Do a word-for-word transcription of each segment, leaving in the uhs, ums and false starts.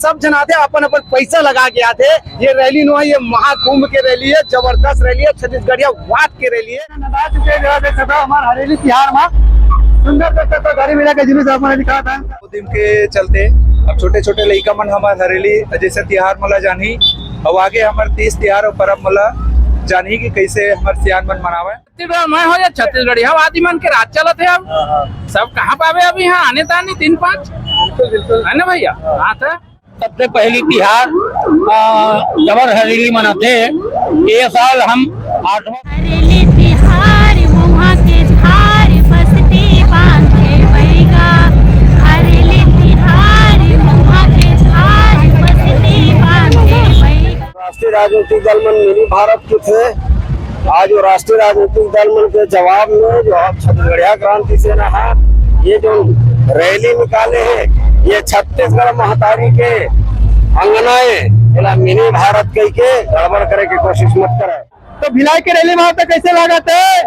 सब झन आथे, अपन अपन पैसा लगा के आथे। ये रैली नोहे, ये महाकुंभ के रैली हे, जबरदस्त रैली हे, छत्तीसगढ़िया वाद के रैली हे। नंदा चुके जगह देख सकथव, हमर हरेली तिहार मा सुंदर देख सकथव, गाड़ी मिला के जुलूस आप मन दिखात हे। दिन के चलते अब छोटे छोटे लइका मन हमर हरेली जैसे तिहार मन ला जानही, अउ आगे हमर तीज तिहार अउ परब मन ला जानही कि कैसे हमर सियान मन मनावे। छत्तीसगढ़ में हो या छत्तीसगढ़ी, हम आदि मन के राज चलत हे। अब सब कहाँ पावे अभी यहाँ आने ताने तीन पाँच, बिल्कुल, बिल्कुल। है ना भैया? हाँ। हाँ, तो सबसे पहली तिहार, अ, जबर हरेली मनाथे। ये साल हम आठवां हरेली तिहार, महुआ के झार, बस्ती बांधे बैगा। हरेली तिहार, महुआ के झार, बस्ती बांधे बैगा। राष्ट्रीय राजनीतिक दल मन मिनी भारत के थे। आज वो राष्ट्रीय राजनीतिक दल मन के जवाब में जो आप छत्तीसगढ़िया क्रांति सेना है, ये जो रैली निकाले हैं, ये छत्तीसगढ़ महतारी के अंगना है, एला मिनी भारत कह के गड़बड़ करे के कोशिश मत करे। तो भिलाई के रैली में तो कैसे लागत है?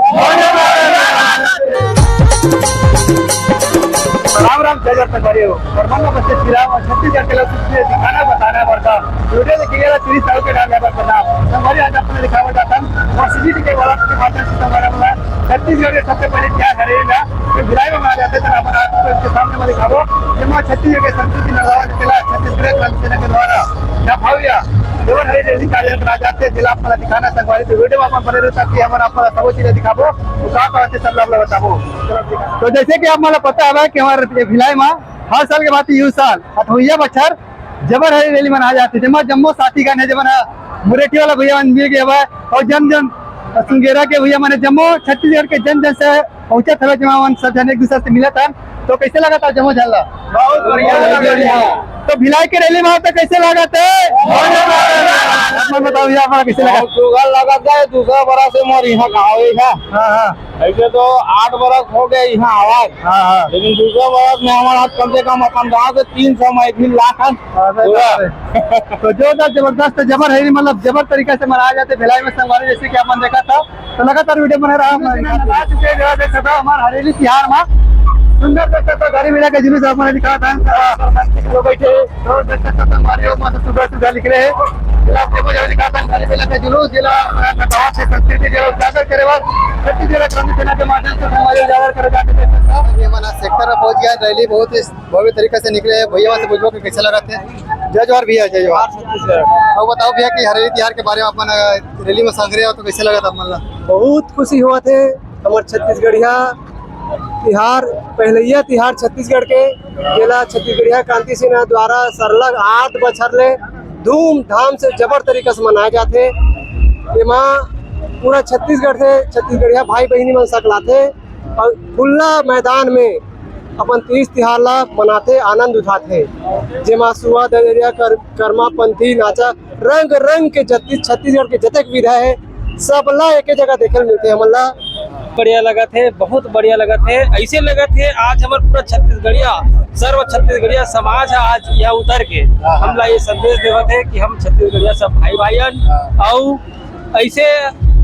राम राम, जय जगत संगवारी हो। और मन में बसे श्री राम और छत्तीसगढ़ के लोग तुझे दिखाना बताना पड़ता। वीडियो देखिए, तीस साल के डाल जाता प्रणाम। संगवारी, आज आपने दिखावा जाता है, और सीसीटीवी के वाला के माध्यम से संगवारी बोला, छत्तीसगढ़ के सबसे पहले क्या हरेली ना, ये भिलाई में मनाए जाते हैं, तो आप, आप इसके सामने मैं दिखावो, ये माँ छत्तीसगढ़ के संस्कृति नरदावा के किला, छत्तीसगढ़ क्रांति सेना के द्वारा, या भव्य, जबर हरेली रैली का आयोजन करा जाते हैं, जिला आपको दिखाना संगवारी, तो वीडियो में अपन बने रहो, ताकि हम आपको सब चीजें दिखावो, तो कहाँ कहाँ से सब लोग बतावो। तो जैसे कि आप मन ला पता हवय कि हमर ये भिलाई मा हर साल के भांति यू साल अठवइया बछर जबर हरेली रैली मनाए जाथे, जेमा जम्मो साथी गण हे, जेमन ह मुरेठी वाला भैया मन मिल गे हवय अउ जन जन सुंगेरा के भैया मन हे, जम्मो छत्तीसगढ़ के जन जन से पहुंचत हवय, जेमा मन सब जन एक दूसरे से मिलत हन। तो कैसे लगत हे जम्मो झन ला? बहुत बढ़िया, बहुत बढ़िया। तो भिलाई के रैली में तो कैसे लगत हे? आप मन बताओ भैया, आप मन कैसे लगत? बहुत सुघर लगत हे, दूसरा बरस हे मोर इहाँ गाँव हे। हाँ, हाँ। ऐसे तो आठ बरस हो गए यहाँ आवाज। हाँ, हाँ। लेकिन दूसरा बरस में हमारा कम से कम अपन गाँव से तीन सौ महफिल लाखन हाँ, सही पूरा। बात है। तो जोरदार, जबरदस्त, जबर है, मतलब जबर तरीका से मनाया जाते भिलाई में संगवारी, जैसे कि अपन देखा था। तो लगातार वीडियो बने रहा हमारे साथ। आ चुके हैं, जगह देख सकते हो, हमारे हरेली तिहार में सुंदर देख सकते हो, गाड़ी मिला के जुलूस आप मन दिखा था। लोग बैठे, तो देख सकते हो, हमारे लोग मतलब सुबह सुबह निकले हैं। जिला आपको जगह दिखा था, गाड़ी मिला के जुलूस, जिला नटवा से संस्कृति, जिला उजागर करे बाद, छत्तीस जिला क्रांति सेना के माध्यम से हमारे उजागर करे जाते देख सकते हो। ये हमारा सेक्टर में पहुंच गया, रैली बहुत ही भव्य तरीके से निकले हैं। भैया से पूछो कि कैसे लगा थे। जय जोहार भैया, जय जोहार। छत्तीसगढ़। अब बताओ भैया कि हरेली तिहार के बारे में अपन, अ, रैली में संग रहे हो तो कैसे लगा था मन ला? बहुत खुशी हुआ थे। हमर छत्तीसगढ़िया तिहार, पहलैया तिहार छत्तीसगढ़ के, जेला छत्तीसगढ़िया क्रांति सेना द्वारा सरलग आठ बछर ले धूमधाम से जबर तरीका से मनाए जाथे। एमा पूरा छत्तीसगढ़ से छत्तीसगढ़िया भाई बहिनी मन सकलाथे और खुला मैदान में अपन तीज तिहार ला मनाथे, आनंद उठाथे, जेमा सुआ, ददरिया, कर-, करमा, पंथी, नाचा, रंग रंग के जत्ती-, छत्तीसगढ़ के जतेक विधा हे, सब ला एके जगह देखे ल मिलथे हमन ला। बढ़िया लगत हे, बहुत बढ़िया लगत हे। ऐसे लगत हे आज हमर पूरा छत्तीसगढ़िया, सर्व छत्तीसगढ़िया समाज ह आज यहाँ उतर के हाँ, हाँ। हमला ये संदेश देवत हे कि हम छत्तीसगढ़िया सब भाई भाई हन। हाँ। अउ ऐसे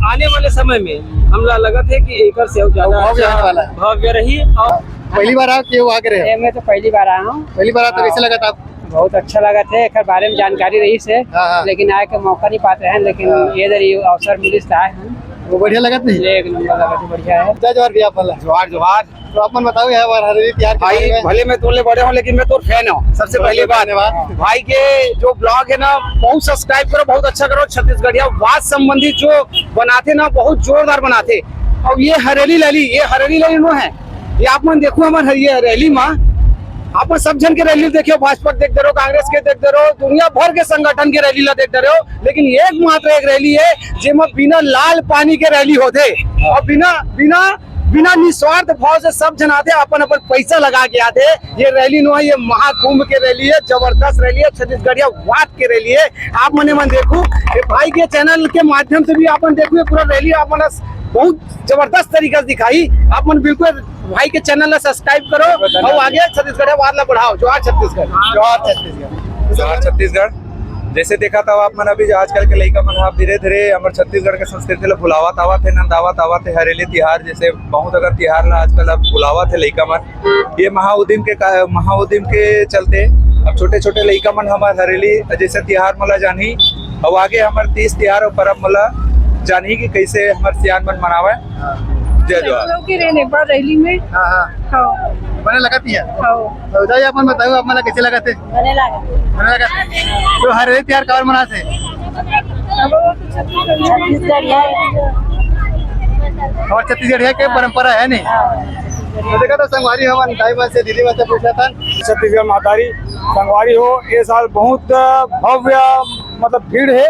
आने वाले समय में हमला लगत हे कि एकर से अउ ज्यादा भव्य अच्छा होने वाला है। भव्य रही। और पहली बार आप ये आके रहे? ये मैं तो पहली बार आया हूँ। पहली बार आया तो हाँ। कैसे लगा था आपको? बहुत अच्छा लगा थे, एकर बारे में जानकारी रही से, हाँ, हाँ। लेकिन आए के मौका नहीं पाते हैं, लेकिन हाँ। ये दरी अवसर मिलिस त आए हैं। वो बढ़िया लगत नहीं? एक नंबर लगा थे, बढ़िया है। जय जोहार भैया, आप वाला। जोहार, जोहार। तो आप मन बताओ यार, हमारे हरेली तिहार के भाई, बारे में। भले मैं तोले बड़े हूँ, लेकिन मैं तो फैन हूँ। सबसे बहुत पहली बहुत बात, धन्यवाद। भाई के जो ब्लॉग है ना, बहुत सब्सक्राइब करो, बहुत अच्छा करो। छत्तीसगढ़िया वाद संबंधी जो बनाते ना, बहुत जोरदार बनाते। और ये हरेली लैली, ये हरेली लैली नो है, ये आप मन देखो हमर ह-, ये रैली मा, आप मन सब झन के रैली देखियो, भाजपा के देख दे रहो, कांग्रेस के देख दे रहो, दुनिया भर के संगठन के रैली ला देख दे रहो, लेकिन एकमात्र एक रैली है जेमा बिना लाल पानी के रैली होथे और बिना, बिना, बिना निस्वार्थ भाव से सब झन आथे, अपन अपन पैसा लगा के आथे। ये रैली नो है, ये महाकुंभ के रैली है, जबरदस्त रैली है, छत्तीसगढ़िया वाद के रैली है। आप मने मन देखो, ये भाई के चैनल के माध्यम से भी आप मन देखो, ये पूरा रैली आप मन बहुत जबरदस्त तरीका से दिखाई। आप मन बिल्कुल भाई के चैनल ला सब्सक्राइब करो और आगे छत्तीसगढ़ वाद ला बढ़ाओ। जोहार छत्तीसगढ़। जोहार छत्तीसगढ़। जोहार छत्तीसगढ़। जैसे देखा था आप मन अभी आजकल के लइका मन ह धीरे धीरे हमर छत्तीसगढ़ के संस्कृति ला भुलावत आवत हे, नंदावत आवत हे। हरेली तिहार जैसे बहुत अगर तिहार ला आजकल अब भुलावत हे लइका मन। ये महाउदिम के का-, महाउदिम के चलते अब छोटे-छोटे लइका मन हमर हरेली जइसे तिहार मन ला जानही, अउ आगे हमर तीज तिहार अउ परब मन ला जानही कि कइसे हमर सियान मन मनावय। जय जोहार। के रे नेपाल रैली में। हाँ, हाँ। हाँ। बने लगत हे। हाँ। तो दाई, आप मन बताओ, आप मन ला कइसे लगत हे? बने लगत हे। बने लगत हे। तो हरेली तिहार काबर मनाथे? अब वो तो छत्तीसगढ़िया है। हमर छत्तीसगढ़िया के परंपरा हे नी। हाँ। तो देखा तो संगवारी, हमन दाई मन से, दीदी मन से पूछत हन। छत्तीसगढ़ महतारी संगवारी हो, ये साल बहुत भव्य, मतलब, भीड़ हे,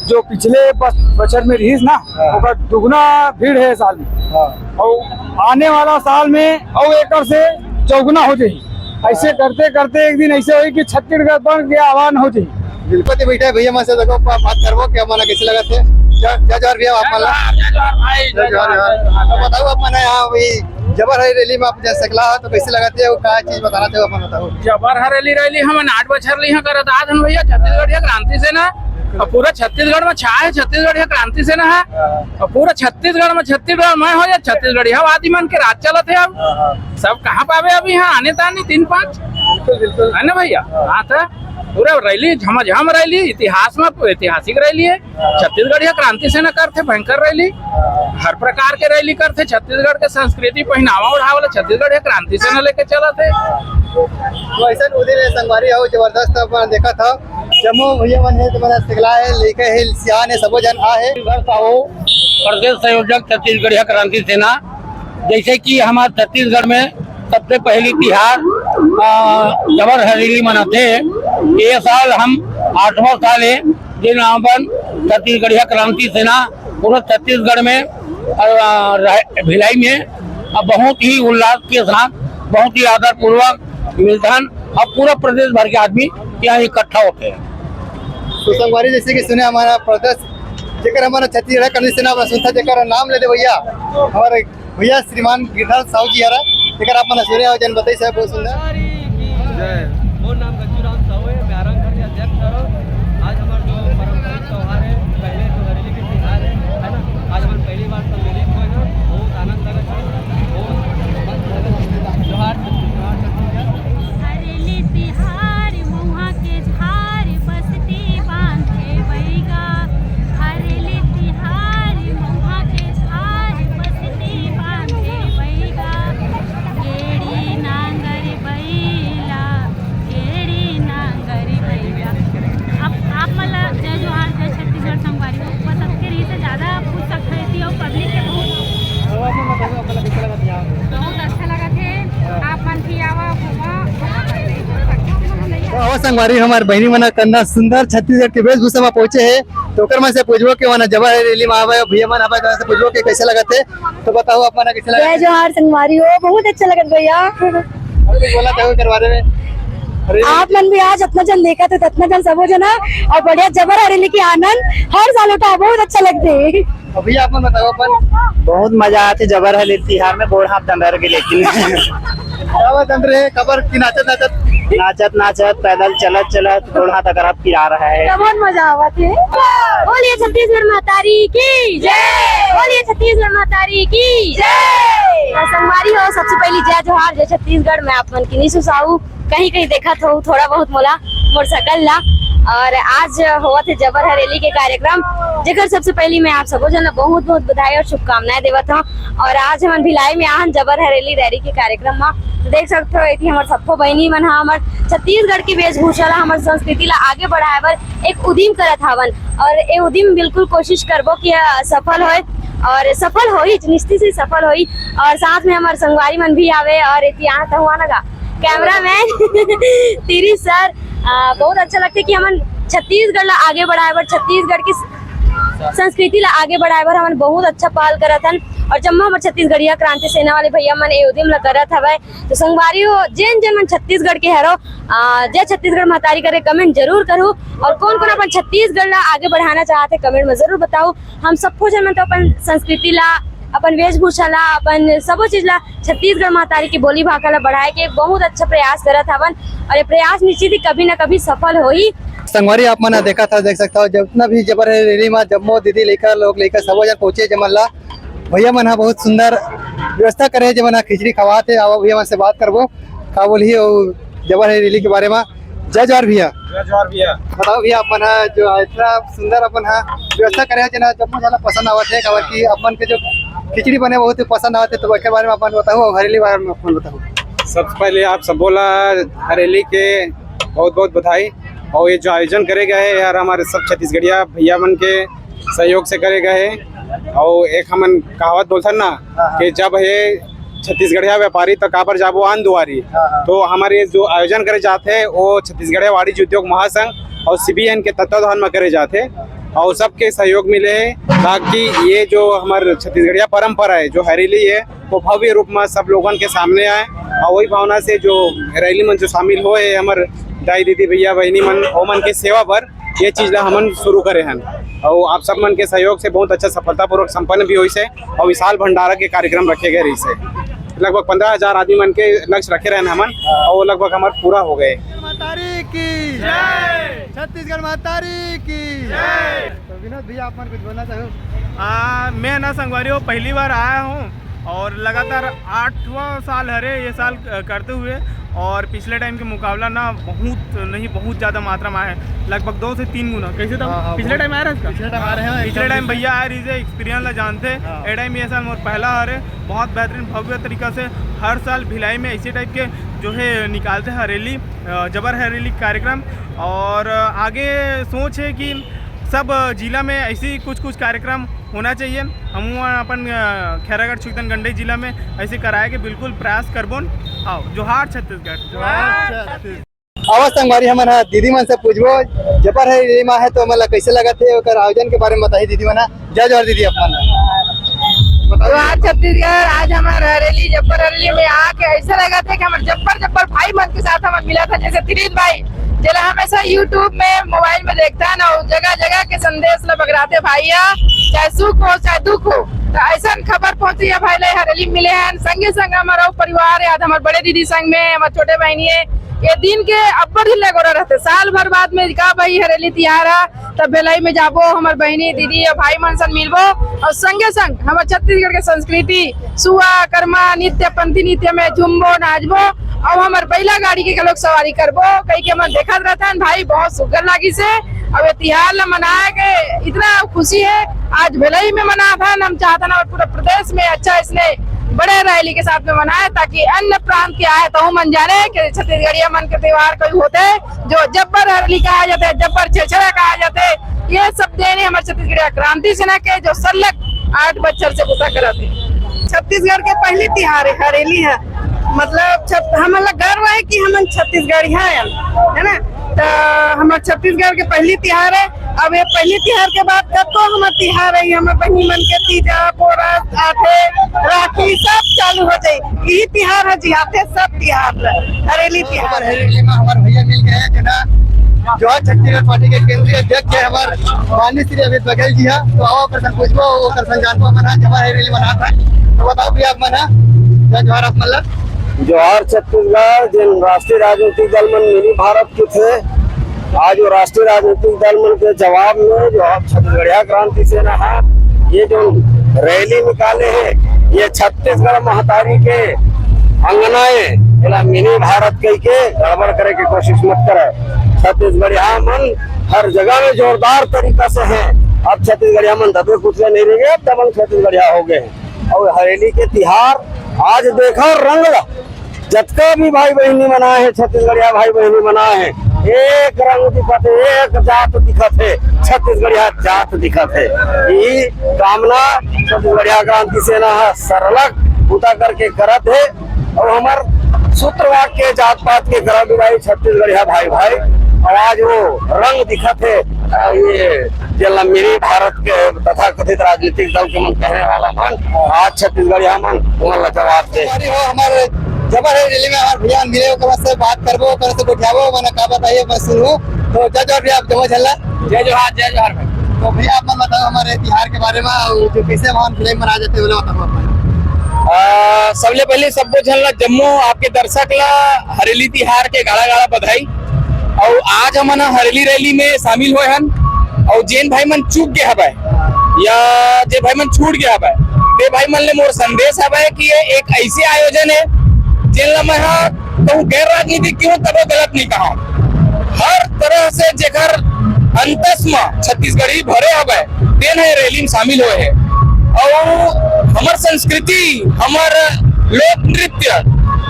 जो पिछले बस-, बछर में रहिस ना, हाँ। ओकर दुगुना भीड़ हे ये साल में। हाँ। अउ आने वाला साल में अउ एकर से चौगुना हो जाही। अइसे करते करते एक दिन अइसे होही कि छत्तीसगढ़ बन के आह्वान हो जाही। बिल्कुल, तो बैठा हे भैया मन से, देखो, बा-, बात करबो कि हमन ला कइसे लगत हे। जय, जय जोहार भैया, आप मन ला। जय जोहार भाई, जय जोहार, जय जोहार। तो बताओ, आप मन यहाँ वही जबर हरेली में आप जा सकला हो, तो कइसे लगत हे, अउ का चीज बताना चाहो, अपन बताओ। जबर हरेली रैली हमन आठ बछर ले इहाँ करत आत हन भैया, छत्तीसगढ़िया क्रांति सेना। अउ पूरा छत्तीसगढ़ में छाए हे छत्तीसगढ़िया क्रांति सेना हे। अउ पूरा छत्तीसगढ़ में छत्तीसगढ़ में हो या छत्तीसगढ़िया आदि मन के राज चलत हे। अब सब कहाँ पावे अब इहाँ आने ताने तीन पाँच, बिल्कुल, बिल्कुल। हे ना भैया? हाँ, तो पूरा रैली झमाझम रैली, इतिहास में ऐतिहासिक रैली हे। छत्तीसगढ़िया क्रांति सेना करथे भयंकर रैली, हर प्रकार के रैली करथे। छत्तीसगढ़ के संस्कृति, पहिनावा ओढ़ावा ला छत्तीसगढ़िया क्रांति सेना लेके चलत हे। तो अइसन उदिन हे संगवारी हो, जबरदस्त अपन देखत हव, जम्मो भैया मन हे, जेमन सिखला हे, लइका हे, सियान हे, सबो झन आ हे। प्रदेश संयोजक छत्तीसगढ़िया क्रांति सेना, जइसे कि हमर छत्तीसगढ़ में सबसे पहिली तिहार, अ, जबर हरेली मनाथे। ये साल हम आठवां साल हे, जेन अपन छत्तीसगढ़िया क्रांति सेना पूरा छत्तीसगढ़ में, अ, रह-, भिलाई में, अ, बहुत ही उल्लास के साथ, बहुत ही आदरपूर्वक मिलथन अउ पूरा प्रदेश भर के आदमी यहाँ इकट्ठा होथे। तो संगवारी, जइसे कि सुने हमर प्रदेश, जेकर हमर छत्तीसगढ़ क्रांति सेना सुनता, जेकर नाम ले दे भैया, हमर भैया श्रीमान गिरधर साहू जी हरा, जेकर आप मन सुने हो, जेन बताइस हे बहुत सुंदर। जय। मोर नाम गज्जू राम साहू हे, मैं आरंग घर के अध्यक्ष हरव। आज हमर जो पारंपरिक त्योहार हे, पहले तो हरेली के तिहार हे, हे ना? आज हमन पहली बार सम्मिलित होए हन, बहुत आनंद लगत हे, बहुत मस्त लगत हे। जोहार, जोहार, जोहार। हरेली तिहार महुआ के झार बस्ती बांधे बइगा। हरेली तिहार महुआ के झार बस्ती बांधे बइगा। गेड़ी नांगर बइला, गेड़ी नांगर बइला। अब आप मन ला जय जोहार, जय छत्तीसगढ़ संगवारी हो। बस अतके रहिस हे, ज्यादा पूछ सकत हव अउ पब्लिक के बहुत, बहुत अच्छा लगत हे। आप मन भी आवा, घूमा। तो आवा संगवारी, हमर बहिनी मन ह कतना सुंदर छत्तीसगढ़ के वेशभूषा में पहुंचे हे, तो ओकर मन से पूछबो कि ओमन जबर हरेली में आवे, भैया मन आवे, तो ओमन से पूछबो कि कइसे लगत हे। तो बताओ, आप मन कइसे लगत हे? जय जोहार संगवारी हो, बहुत अच्छा लगत भैया। अउ कुछ बोलना चाहो एकर बारे में? अरे आप मन भी आज अतना झन देखत हे, अतना झन सबो झन ह, अउ बढ़िया जबर हरेली के आनंद हर साल होथे, बहुत अच्छा लगथे। अभी आप मन बताओ अपन। बहुत मजा आथे जबर हरेली तिहार में, गोड़ हाथ दंदर गे लेकिन। का बात दंदरे हे, काबर कि नाचत नाचत? नाचत नाचत, पैदल चलत चलत गोड़ हाथ अकरत पिरा रहा है। बहुत मजा आवत हे। बोलिए छत्तीसगढ़ महतारी की जय। बोलिए छत्तीसगढ़ महतारी की जय। तो संगवारी हो, सबसे पहिली जय जोहार, जय छत्तीसगढ़। मैं आप मन के निशु साहू, कहीं कहीं देखत हो थोड़ा बहुत मोला, मोर सकल ला। अउ आज होवत हे जबर हरेली के कार्यक्रम, जेकर सबसे पहिली मैं आप सबो झन ला बहुत बहुत बधाई अउ शुभकामनाएं देवत हव। अउ आज हमन भिलाई में आहन जबर हरेली रैली के कार्यक्रम म, तो देख सकत हो, एती हमर सबो बहिनी मन ह हमर छत्तीसगढ़ के वेशभूषा ला, हमर संस्कृति ला आगे बढ़ाए बर एक उदिम करत हावन, अउ ए उदिम बिल्कुल कोशिश करबो कि, अ, सफल होए, अउ सफल होही, निश्चित ही सफल होही। अउ साथ में हमर संगवारी मन भी आवे, अउ एती आना तो हुआ ना गा, कैमरामैन तिरी सर, अ, बहुत अच्छा लगथे कि हमन छत्तीसगढ़ ला आगे बढ़ाए बर, छत्तीसगढ़ के संस्कृति ला आगे बढ़ाए बर हमन बहुत अच्छा पहल करत हन। अउ जम्मो हमर छत्तीसगढ़िया क्रांति सेना वाले भैया मन ए उदिम ला करत हवय। तो संगवारी हो, जेन जेन मन छत्तीसगढ़ के हरो, अ, जय छत्तीसगढ़ महतारी करे comment जरूर करू। अउ कोन कोन अपन छत्तीसगढ़ ला आगे बढ़ाना चाहत हे, comment में जरूर बताओ। हम सबो झन मन तो अपन संस्कृति ला, अपन वेशभूषा ला, अपन सबो चीज ला, छत्तीसगढ़ महतारी के बोली भाखा ला बढ़ाए के बहुत अच्छा प्रयास करत हवन, अउ ये प्रयास निश्चित ही कभी ना कभी सफल होही। संगवारी, आप मन ह देखत हव, देख सकत हव, जितना भी जबर हरेली मा जम्मो दीदी लइका लोग, लइका सबो झन पहुंचे, जेमन ला भैया मन ह बहुत सुंदर व्यवस्था करे हे, जेमन ह खिचड़ी खवात हे। आवा भैया मन से बात करबो, का बोलही अउ जबर हरेली के बारे मा। जय जोहार भैया। जय जोहार भैया। बताओ भैया, आप मन ह जो इतना सुंदर अपन ह व्यवस्था करे हे, जेना जम्मो झन ला पसंद आवत हे, काबर कि आप मन के जो खिचड़ी बने बहुत ही पसंद आवत हे, तो ओकर बारे में अपन बताओ और हरेली बारे में अपन बताओ। सबसे पहले आप सबो ला हरेली के बहुत बहुत बधाई। और ये जो आयोजन करे गए है यार, हमारे सब छत्तीसगढ़िया भैया मन के सहयोग से करे गए है। और एक हमन कहावत बोलथन ना, हाँ, हाँ। कि जब हे छत्तीसगढ़िया व्यापारी तो काबर जाबो आन दुआरी। हाँ, हाँ। तो हमारे जो आयोजन करे जात हे वो छत्तीसगढ़िया वाणिज्य उद्योग महासंघ और सीबीएन के तत्वाधान में करे जात हे और सबके सहयोग मिले हे, ताकि ये जो हमारे छत्तीसगढ़िया परंपरा है, जो हरेली है, वो भव्य रूप में सब लोगन के सामने आए। और वही भावना से जो रैली मन जो शामिल होए हे हमर दाई दीदी भैया बहिनी मन, ओमन के सेवा बर ये चीज ला हमन शुरू करे हन। और आप सब मन के सहयोग से बहुत अच्छा सफलतापूर्वक संपन्न भी होइस हे और विशाल भंडारा के कार्यक्रम रखे गए रहिस हे। लगभग पंद्रह हजार आदमी मन के लक्ष्य रखे रहन हमन और वो लगभग हमार पूरा हो गए। मातारी की जय। छत्तीसगढ़ मातारी की जय। तो विनोद भैया, आप मन कुछ बोलना चाहो? आ, मैं ना संगवारी हूँ, पहली बार आया हूँ और लगातार आठवां साल हरे ये साल, अ, करते हुए, और पिछले टाइम के मुकाबला ना बहुत नहीं, बहुत ज़्यादा मात्रा में आया है, लगभग दो से तीन गुना। कैसे था? हाँ, हाँ, पिछले बहुत टाइम आया रहा इसका? पिछले टाइम आ रहे हैं, पिछले एकदम टाइम से। भैया आ रही है, एक्सपीरियंस ला जानते हैं। हाँ। ए टाइम ये साल मोर पहला हरे, बहुत बेहतरीन भव्य तरीका से हर साल भिलाई में इसी टाइप के जो है निकालते हैं रैली, अ, जबर हरेली कार्यक्रम। और, अ, आगे सोच है कि सब जिला में ऐसी कुछ कुछ कार्यक्रम होना चाहिए। हम अपन, अ, खैरागढ़ छुईदन गंडई जिला में ऐसे कराए के बिल्कुल प्रयास करबोन। आओ, जोहार छत्तीसगढ़। जोहार छत्तीसगढ़। आवा संगवारी, हमन ह दीदी मन से पूछबो, जबर हरेली मा है तो हमन ला कैसे लगत हे, ओकर आयोजन के बारे में बताही दीदी मन ह। जय जोहार दीदी, आप मन ला। बताओ। जोहार छत्तीसगढ़। आज हमार हरेली, जब्बर हरेली में आके ऐसा लगा था कि हमारे जब्बर जब्बर भाई मन के साथ हमारे मिला था, जैसे तिरीत भाई, जेला हमेशा YouTube में, मोबाइल में देखता है ना, वो जगह जगह के संदेश ला बगराते भाई, या चाहे सुख हो चाहे दुख हो, तो ऐसा खबर पहुंची है भाई ला, हरेली मिले हैं। संगे संग हमारा वो परिवार है, आज हमारे बड़े दीदी संग में, हमारे छोटे बहनी है, ये दिन के अब्बड़ दिन ले गोरा रहते, साल भर बाद में का भाई हरेली तिहार है, तब भिलाई में जाबो, हमर बहिनी, दीदी और भाई मन सन मिलबो और संगे संग हमर छत्तीसगढ़ के संस्कृति, सुआ, कर्मा, नृत्य, पंथी नृत्य में झूमबो, नाचबो और हमर बैला गाड़ी के घलोक सवारी करबो, कई के हमन देखत रहथन भाई, बहुत सुग्घर लागिस हे। अब ये तिहार ला मनाए के इतना खुशी है, आज भिलाई में मनात हन, हम चाहत हन और पूरा प्रदेश में अच्छा इसने बड़े रैली के साथ में मनाए, ताकि अन्य प्रांत के आए तो मन जाने कि छत्तीसगढ़िया मन के त्योहार कोई होते, जो जब्बर हरेली कहा जाता है, जब्बर छेरछेरा कहा जाता है, ये सब देने हमारे छत्तीसगढ़िया क्रांति सेना के, जो सरलग आठ बछर से बुता करत हे। छत्तीसगढ़ के पहली तिहार है, हरेली है। मतलब छत-, हमन ला गर्व है कि हमन छत्तीसगढ़िया हैं, है ना? तो हमारे छत्तीसगढ़ के पहली तिहार है। अब ये पहली तिहार के बाद कतको हमर तिहार है, हमर बहिनी मन के तीजा, पोरा आथे, राखी सब चालू हो जाई। यही तिहार है जी, आथे सब तिहार, हरेली तिहार। हमारे हरेली में हमारे भैया मिल गए हैं, जेना जोहार छत्तीसगढ़ पार्टी के केंद्रीय अध्यक्ष है हमारे माननीय श्री अमित बघेल जी हैं। तो आओ, ओकर संग पूछबो, ओकर संग जानबो, मन आज हमारे हरेली मनात है। तो बताओ भैया, आप मन है, जय जोहार आप मन ला। जोहार छत्तीसगढ़, जिन राष्ट्रीय राजनीतिक दल मन मिनी भारत के थे, आज वो राष्ट्रीय राजनीतिक दल मन के जवाब में जो आप छत्तीसगढ़िया क्रांति सेना है, ये जो रैली निकाले हैं, ये छत्तीसगढ़ महतारी के अंगना है, एला मिनी भारत कह के गड़बड़ करे के कोशिश मत करे। छत्तीसगढ़िया मन हर जगह में जोरदार तरीका से हैं। अब छत्तीसगढ़िया मन दबे कुचले नहीं रह गए, अब दबंग छत्तीसगढ़िया हो गए हैं। और हरेली के तिहार आज देखा रंग ला, जतका भी भाई बहिनी मन आए हैं, छत्तीसगढ़िया भाई बहिनी मन आए हैं, एक रंग दिखत है, एक जात दिखत है, छत्तीसगढ़िया जात दिखत है। यही कामना छत्तीसगढ़िया क्रांति सेना ह सरलग बूता करके करत है। और हमार सूत्र वाक्य जात पात के करब भाई, छत्तीसगढ़िया भाई भाई। और आज वो रंग दिखत है, आ, ये जेला मिनी भारत के तथाकथित राजनीतिक दल के मन कहने वाला मन, आज छत्तीसगढ़िया मन ओमन ला जवाब दे। हमारी हो, हमारे जबर हरेली में हमारे भैया मिले, ओकर से बात करबो, ओकर से गोठियाबो, मने का बताइए, मैं सुनूं। तो जय जोहार भैया, आप जम्मो झन ला। जय जोहार, जय जोहार भाई। तो भैया, आप मन बताओ हमारे तिहार के बारे में, और जो कैसे वहाँ भिलाई मनाए जाते हैं, बोले बताओ आप मन। आ, सबले पहले सब्बो झन ला, जम्मो आपके दर्शक ला हरेली तिहार के गाड़ा गाड़ा बधाई। और आज हमन ह हरेली रैली में शामिल होए हन, और जेन भाई मन चूक गए हवय या जे भाई मन छूट गए हवय, ते भाई मन ले मोर संदेश हवय कि ये एक ऐसे आयोजन है, जेन ला मैं ह कहूँ गैर राजनीतिक क्यों तबो गलत नहीं कहा। हर तरह से जेकर अंतस म छत्तीसगढ़ी भरे हवय, तेन ह रैली म शामिल होए हे। अउ हमर संस्कृति, हमर लोक नृत्य,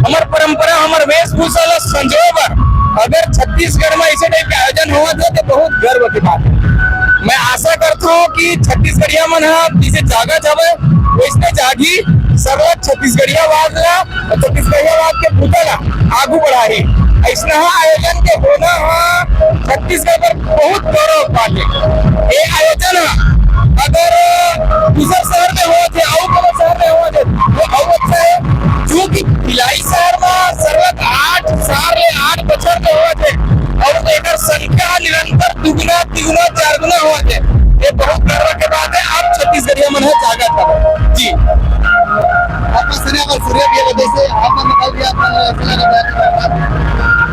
हमर परंपरा, हमर वेशभूषा ल संजोए बर अगर छत्तीसगढ़ म ऐसे टाइप के आयोजन होवत हे, तो बहुत गर्व के बात हे। मैं आशा करता हूँ कि छत्तीसगढ़िया मन ह जैसे जागत हवय, वैसने जागी, सरलग छत्तीसगढ़ियावाद ला, छत्तीसगढ़ियावाद के बुता ला आगू बढ़ाही। ऐसना ह आयोजन के होना ह छत्तीसगढ़ बर बहुत गौरव के बात हे। ये आयोजन ह अगर दूसर शहर में होवत हे, अउ कोनो शहर में होवत हे, तो अउ अच्छा हे, क्योंकि भिलाई शहर में सरलग आठ साल ले आठ बछर ले होवत हे, अउ एकर संख्या निरंतर दुगुना, तिगुना, चारगुना होवत हे। ये बहुत गर्व के बात हे। आप छत्तीसगढ़िया मन ह जागत हवय जी। आपका सूर्य, अगर सूर्य भी है, जैसे आपने निकाल दिया, आपने ऐसा लगा था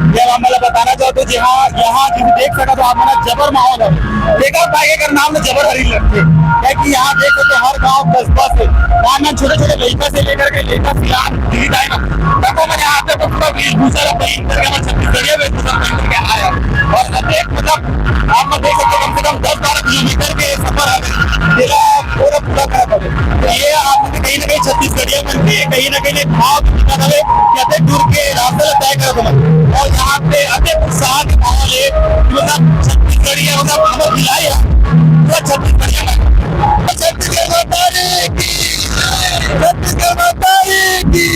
कि यार, हम मतलब बताना चाहते हो, जी हाँ, यहाँ जिसे देख सका तो आप, मतलब, जबर माहौल है। देखा भाई, अगर नाम में जबर हरी लगते हैं, क्या कि यहाँ देख सकते हो, हर गांव कस्बा से, नाम छोटे छोटे लड़का से लेकर के लेकर फिलहाल दिल्ली जाए ना, तब वो मैंने यहाँ पे पूरा वेशभूषा ला पहन करके, हमारे छत्तीसगढ़िया वेशभूषा पहन करके आया। और अब एक, मतलब, आप लोग देख सकते हो, कम से कम दस बारह किलोमीटर के सफर है, मेरा पूरा पूरा करा था। तो ये आप लोग कहीं ना कहीं छत्तीसगढ़िया मन के कहीं ना कहीं एक भाव दिखा था कि अतक दूर के रास्ता ला तय करा था। और यहाँ पे अतक उत्साह के माहौल है, मतलब, छत्तीसगढ़िया, मतलब, हम भिलाई है, पूरा छत्तीसगढ़िया मन। छत्तीसगढ़ माता रे की, छत्तीसगढ़ माता रे की।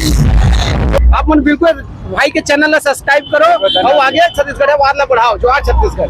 आप मन बिल्कुल भाई के चैनल ला सब्सक्राइब करो अउ आगे छत्तीसगढ़ियावाद ला बढ़ाओ। जोहार छत्तीसगढ़।